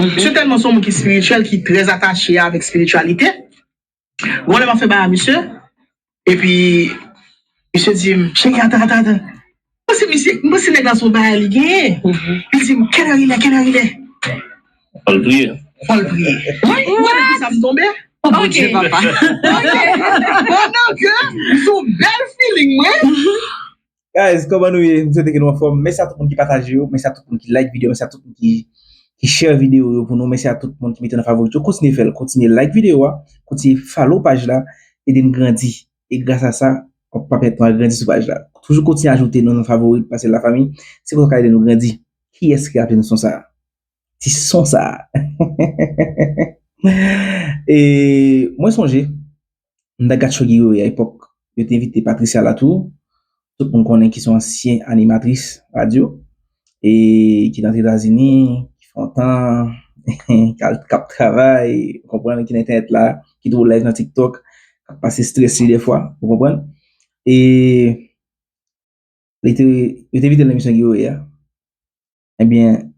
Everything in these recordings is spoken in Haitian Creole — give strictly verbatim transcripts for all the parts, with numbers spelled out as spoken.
Misye tèlman se yon moun ki espirityèl, ki trè atache avèk espirityalite. Gon lè m ap fè bagay a misye, epi misye di m, "Cheri, atan, atan, atan." Mwen se misye, mwen se nèg la se yon bagay li genyen. Li di m, "Quelle heure il est, quelle heure il est?" Fò l priye. Fò l priye. Wi, wi, depi sa m tonbe. Oh, Bondye, papa. Pandan ke sou bèl feeling mwen. Guys, kòman nou ye? M swete ke nou anfòm. Mèsi a tout moun ki pataje yo, mèsi a tout moun ki like videyo, mèsi a tout moun ki, ki share videyo yo pou nou, mèsi a tout moun ki mete nan favorit yo. Kontinye fè l, kontinye like videyo a, kontinye follow paj la, ede n grandi. E gras a sa, w ap pèmèt nou a grandi sou paj la. Toujou kontinye ajoute nou nan favorit, pase l lafanmi. Se konsa w ka ede nou grandi. Kiyès ki raple nou son sa? Ti son sa. E mwen sonje, m t ap gad show Guy Wewe a epòk yo te envite Patricia Latour. Tout moun konnen ki se yon ansyen animatris radyo e ki nan Etazini, ki fè yon tan, k al, k ap travay, ou konprann, ki nan entènèt la, ki twò live nan TikTok, k ap pase estrès li dèfwa, ou konprann. E li te, yo te envite l nan emisyon Guy Wewe a. Ebyen,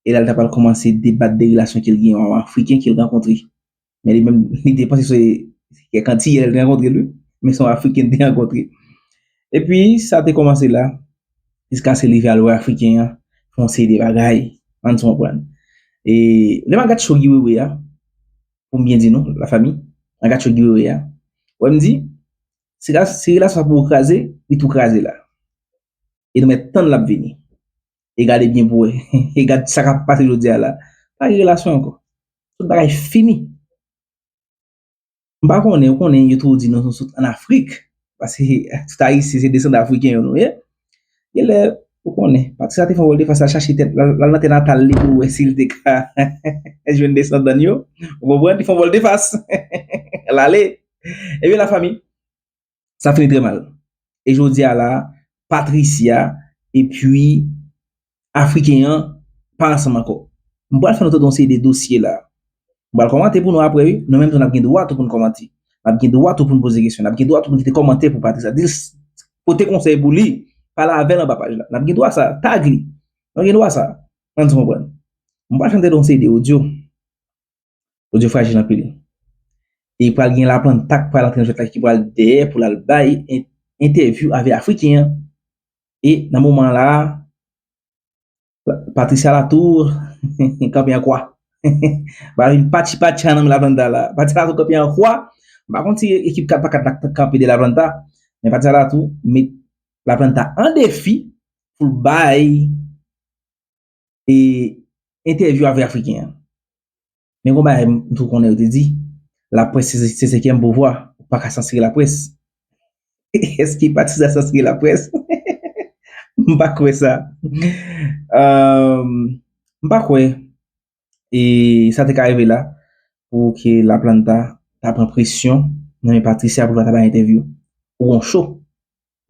e la l ta pral kòmanse debat de relasyon ke l gen yon Afriken ke l rankontre. Men li menm, li te panse se kèk Antiyè l te rankontre l wi, men se yon Afriken l te rankontre. Epi, sa te kòmanse la, jiskaske li rive al wè Afriken an, fè yon seri de bagay, ann konprann. E lè m ap gad show Guy Wewe a, pou m byen di nou, lafanmi, m ap gad show Guy Wewe a, wè m di, si, si relasyon sa pou kraze, li tou kraze la. E nou mèt tann l ap vini. E gade byen pou wè. E gad sa k ap pase jodi a la. Pa gen relasyon ankò. Tout bagay fini. M pa konnen, ou konnen, yo toujou di nou, nou sot ann Afrik. Paske tout Ayisyen se desandan Afriken yo nou ye. Genlè, ou konnen, Patricia te fè yon vòltefas, l al chache tèt, l al, l al nan tè natal li pou wè si l te ka jwenn desandan l yo. Ou konprann? Li fè yon vòltefas. L ale. Ebyen, lafanmi, sa fini trè mal. E jodi a la, Patricia epi Afriken an pa ansanm ankò. M pral fè nou tande yon seri de dosye la. M pral kòmante pou nou apre, wi. Nou menm tou, n ap gen dwa tou pou n kòmante. N ap gen dwa tou pou n poze kesyon. N ap gen dwa tou pou n kite kòmantè pou Patricia. Di l, pote konsèy pou li. Pale avè l anba paj la. N ap gen dwa sa. Tag li. Nou gen dwa sa. Ann konprann. M pral fè nou tande yon seri de odyo. Odyo frajil anpil. E pral gen Laplanta k pral antre nan jwèt la, ki pral dèyè pou l al bay en-, entèvyou avè Afriken an. E nan moman la, Patricia Latour kanpe an kwa. Pral vin patchi patcha nan men Laplanta la. Patricia Latour kanpe an kwa. M pa konn si ekip kat pa kat la kanpe dèyè Laplanta, men Patricia Latour met Laplanta an defi pou l bay e entèvyou avè Afriken an. Men gon bagay m tou konnen yo te di, laprès se, se senkyèm pouvwa, ou pa ka sansire laprès. Èske Patricia sansire laprès? M pa kwè sa. Euh, m pa kwè e sa te ka rive la pou ke Laplanta ta pran presyon nan men Patricia pou l ta bay entèvyou. Ou gon show,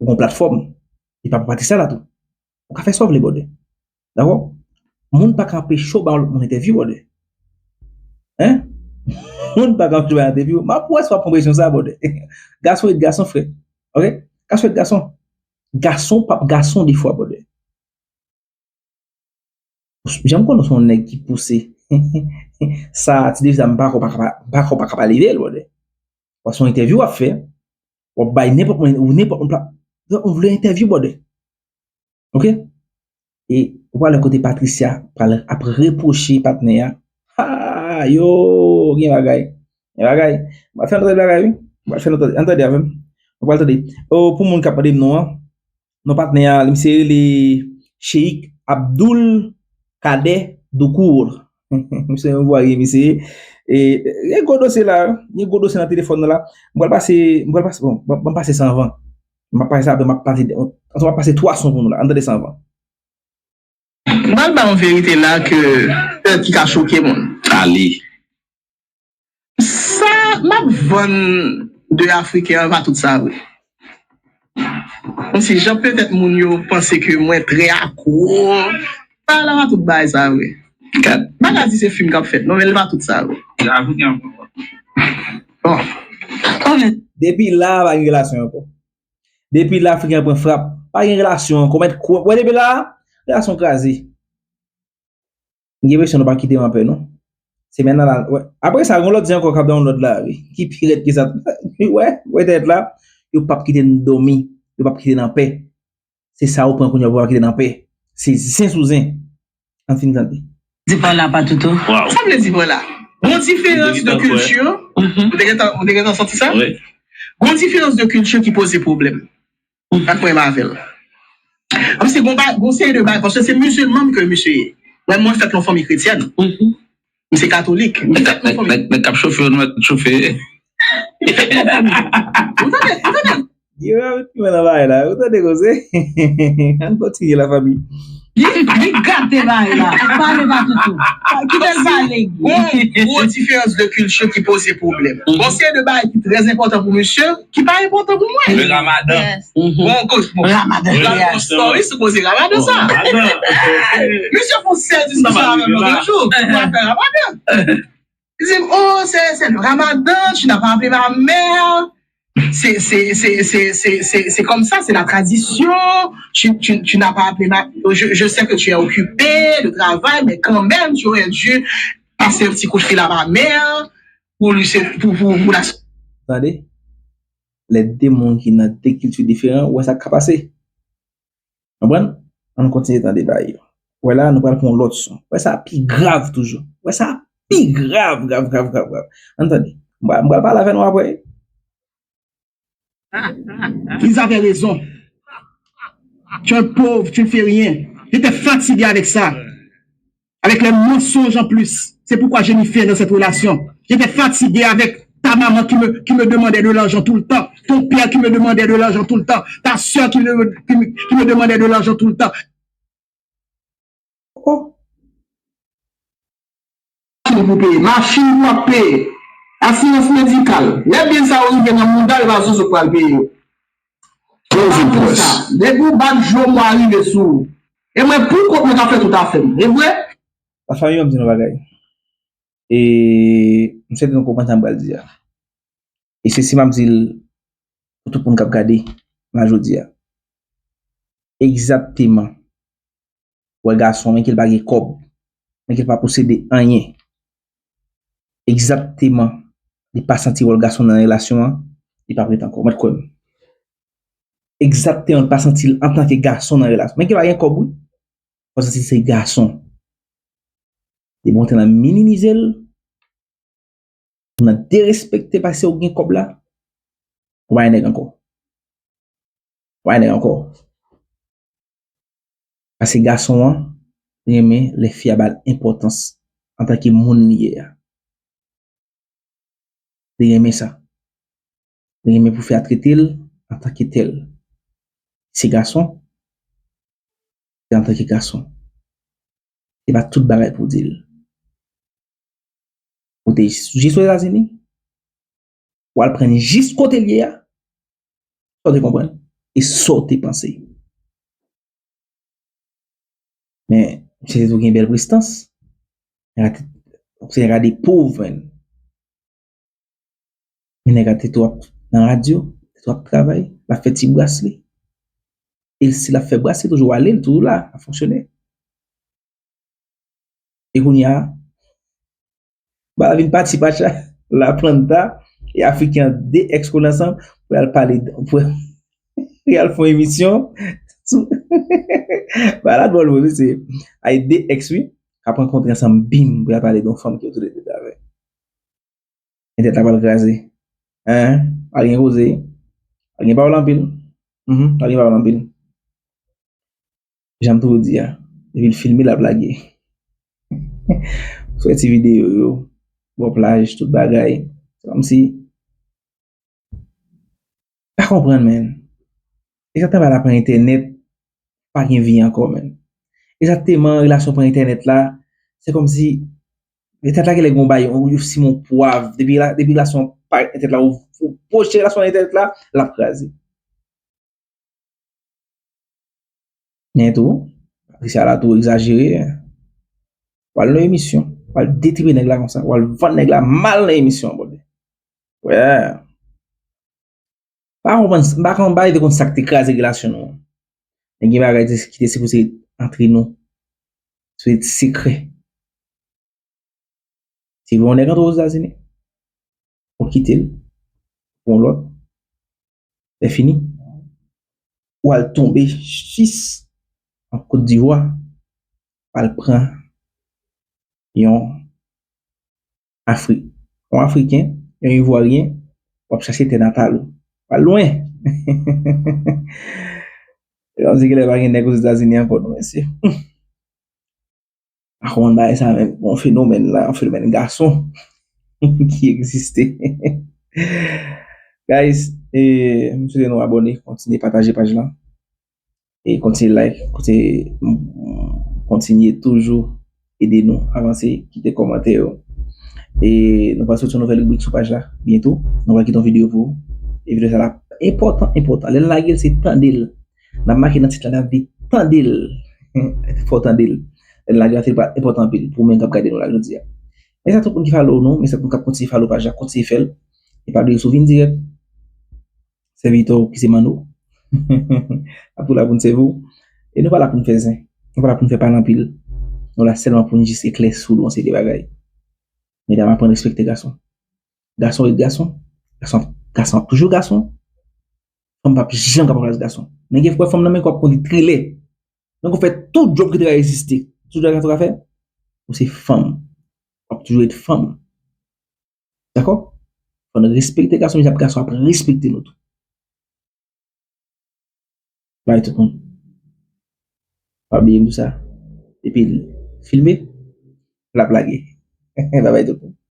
ou gon platfòm, e pa pou Patricia la tou. Ou ka fè sa w vle, brother. Dakò? Moun pa ka anpeche w ba yon lòt moun entèvyou, brother. Hein? Moun pa ka anpeche w ba entèvyou. M ap wè si w ap pran presyon sa, brother. Gason ret gason, frè. Ok? Gason ret gason. Gason p ap gason defwa, brother. Jan m konnen w se yon nèg ki pouse. Sa, ti defi sa, m pa kwè w pa ka, m pa kwè w pa ka pa leve l, brother. Paske yon entèvyou w ap fè, w ap bay nenpòt moun, ou nenpòt moun pla-, ou vle entèvyou, brother. Ok? E ou pral wè kote Patricia pral ap repwoche patnè a. Ha, yo, gen bagay. Gen bagay. M pral fè nou tande bagay, wi. M pral fè nou tande. Ann tande avè m. Nou pral tande. Oh, pou moun k ap mande m non an, non patnè a, li misye rele Cheikh Abdul Kader Doukour. Misye yon vwa ye, misye. E, gen gwo dosye la, gen gwo dosye nan telefòn nan la. M pral pase, m pral pase, bon, ban m pase sa anvan. M ap pase sa, apre m ap pase, ann, m ap pase twa son pou nou la. Ann tande sa anvan. M pral ba yon verite la ke, petèt ki ka choke moun. Ale. Sa m ap vann de Afriken an, pa tout sa vre. Kòmsi jan petèt moun yo panse ke mwen trè akwo, pa la pa tout bagay sa vre. Gad. M pa ka di se fim k ap fèt, non, men li pa tout sa vre. Afriken an pran frap. Bon. Depi la, pa gen relasyon ankò. Depi la, Afriken an pran frap. Pa gen relasyon ankò. Mèt kwè, wè depi la, relasyon kraze. M gen enpresyon nou pa kite m anpè, non. Semèn nan la, wè. Apre sa, gen lòt zen ankò k ap download la, wi. Ki pi rèd ke sa. Wè, wè tèt la, yo p ap kite n dòmi. Yo p ap kite n anpè. Se sa ou pran kounye a pou pa kite n anpè. Se zen sou zen. Ann fin tande. Di pa la pa toutou. Sa vle di pa la. Gon diferans de kilti. Ou te gentan, ou te gentan santi sa? Gon diferans de kilti ki poze pwoblèm. Ak mwen avè l. Paske gon ba, gon seri de bagay, paske se mizilman ke misye ye. Mwen, mwen fèt nan fanmi kretyèn. M se katolik. M fèt nan fanmi. Nèg, nèg k ap chofe yo, nou mèt chofe. Ou tande, ou tande? Yo, yo met piman nan bagay la. Ou tande koze? Ann kontinye la, fanmi. Li, li gate bagay la. Pale pa toutou. Kite l pale, Guy. Gon gwo diferans de kilti ki poze pwoblèm. Gon seri de bagay ki trè enpòtan pou misye, ki pa enpòtan pou mwen. Le ramadan. Bon, koz, bon. Ramadan. Ramadan, yes. Story sou koze ramadan sa. Misye fè yon sèl diskisyon avè m lòt jou pou afè ramadan. Li di m, oh, c'est, c'est le ramadan, tu n'as pas appelé ma mère. C'est, c'est, c'est, c'est, c'est, c'est, c'est comme ça, c'est la tradition. Tu, tu, tu n'as pas appelé ma, je, je sais que tu es occupé de travail, mais quand même, tu aurais dû passer un petit coup de fil à ma mère pour lui, pour, pour, pour la. Tande? Lè de moun ki nan de kilti diferan, ou wè sa k ka pase. Konprann? Ann kontinye tande bagay yo. Wè la, nou pral pran yon lòt son. Wè sa pi grav toujou. Wè sa pi grav, grav, grav, grav, grav. Ann tande. M pral, m pral pale avè nou apre. Ils avaient raison. Tu es un pauvre, tu ne fais rien. J'étais fatigué avec ça. Avec les mensonges en plus. C'est pourquoi j'ai mis fin dans cette relation. J'étais fatigué avec ta maman qui me, qui me demandait de l'argent tout le temps, ton père qui me demandait de l'argent tout le temps, ta sœur qui me, qui me, qui me demandait de l'argent tout le temps. Oh. Machin pou peye, machin pou ap peye, asirans medikal. Lè byen sa yo rive nan mouda l, e pa zozo k pral peye yo. Closing press. Depi w bat je w, mwa rive sou ou. E mwen, pou kont mwen, k ap fè tout afè m. E vre? Lafanmi, ban m di nou bagay. E m swete nou konprann sa m pral di a. E se si m ap di l pou tout moun k ap gade la jodi a. Egzakteman. Wè gason, men ke l pa gen kòb, men ke l pa posede anyen. Egzakteman. Li pa santi wòl gason nan relasyon an, li p ap ret ankò. Mèt kwè m. Egzakteman, li pa santi l antanke gason nan relasyon. Men ke l pa gen kòb, wi. Fò santi l se gason. Depi w antre nan minimize l, nan derespekte paske w gen kòb la, ou pa gen nèg ankò. Ou pa gen nèg ankò. Paske gason an renmen lè fi a ba l enpòtans antanke moun li ye a. Li renmen sa. Li renmen pou fi a trete l antanke tèl. Se gason, se antanke gason. Se pa tout bagay pou w di l. Ou te jis Ozetazini, w al pran l jis kote l ye a, sa w te konprann, e sa w te panse. Men, misye te tou gen bèl prestans. Nèg la te, se nèg la de pov, menn. Men nèg la te tou ap nan radyo, te tou ap travay, l ap fè ti bras li. E si l ap fè bras li, toujou ale, l toujou la, ap fonksyone. E kounye a, ba la vin pati pa cha, la planta, e Afriken an de ex kole ansanm, pou y al pale, pou, pou y al fè yon emisyon. Ba la dwòl vre, mesye. Ay de ex, wi, k ap rankontre ansanm, bim, pou y al pale de yon fanm ke yo tou le de t avè. Men tèt la pral kraze. Hein? Pa gen koze. Pa gen pawòl anpil. Mhm, pa gen pawòl anpil. Jan m toujou di a, depi l filme, l ap lage. Fè ti videyo yo, bò plaj, tout bagay. Se kòmsi, pa konprann, menn. Egzakteman, la pran entènèt, pa gen vi ankò, menn. Egzakteman, relasyon pran entènèt la, se kòmsi entènèt la genlè gon bagay, ou, ou simen yon pwav, depi la, depi relasyon pa entènèt la, ou, ou pwoche relasyon nan entènèt la, l ap kraze. Men tou, Patricia la tou egzajere. W al nan emisyon, w al detripe nèg la konsa, w al vann nèg la mal nan emisyon an, brother. Yeah. Pa konprann, m pa konn, m pa rete konn sa k te kraze relasyon nou an. Men gen bagay te, ki te sipoze antre nou. Se sekrè. Si w wè yon nèg antre Ozetazini, ou kite l pou yon lòt, lè fini, ou al tonbe jis an Kot Divwa, al pran yon Afri, yon Afriken, yon Ivwaryen, w ap chache tè natal ou. W al lwen. Yo di ke lè pa gen nèg Ozetazini ankò, non, mesye. Pa konprann bagay sa menm. Bon, fenomèn la, yon fenomèn gason ki egziste. Guys, e, m swete nou abòne, kontinye pataje paj la. E kontinye like, kontinye, kontinye toujou ede nou avanse, kite kòmantè yo. E nou pral soti yon nouvèl ribrik sou paj la byento. Nou pral kite yon videyo pou ou. E videyo sa la enpòtan, enpòtan. Lè n lage l, se tande l. N ap make nan tit la, n ap di tande l. Fò w tande l. Lè n lage l, se enpòtan anpil pou ou menm k ap gade nou la jodi a. Mèsi a tout moun ki follow nou, mèsi a tout moun k ap kontinye follow paj la, kontinye fè l. E pa bliye sou vin dirèk. Sèvitè w ki se Manno. Ap tou la pou n sèvi w. E nou pa la pou n fè zen. Nou pa la pou n fè pale anpil. Nou la sèlman pou n jis eklèsi w yon seri de bagay. Medam, aprann respekte gason. Gason ret gason. Gason, gason ap toujou gason. Fanm p ap janm ka ranplase gason. Men gen fwa fanm nan men kò ap kondi trilè. Men ou fè tout djòb ki te ka egziste. Tout djòb ki te ka fè. Ou se fanm. W ap toujou ret fanm. Dakò? Fò n respekte gason, men ap gason ap respekte nou tou. Bay tout moun. Pa bliye m di sa. Epi filme, l ap lage. Babay tout moun.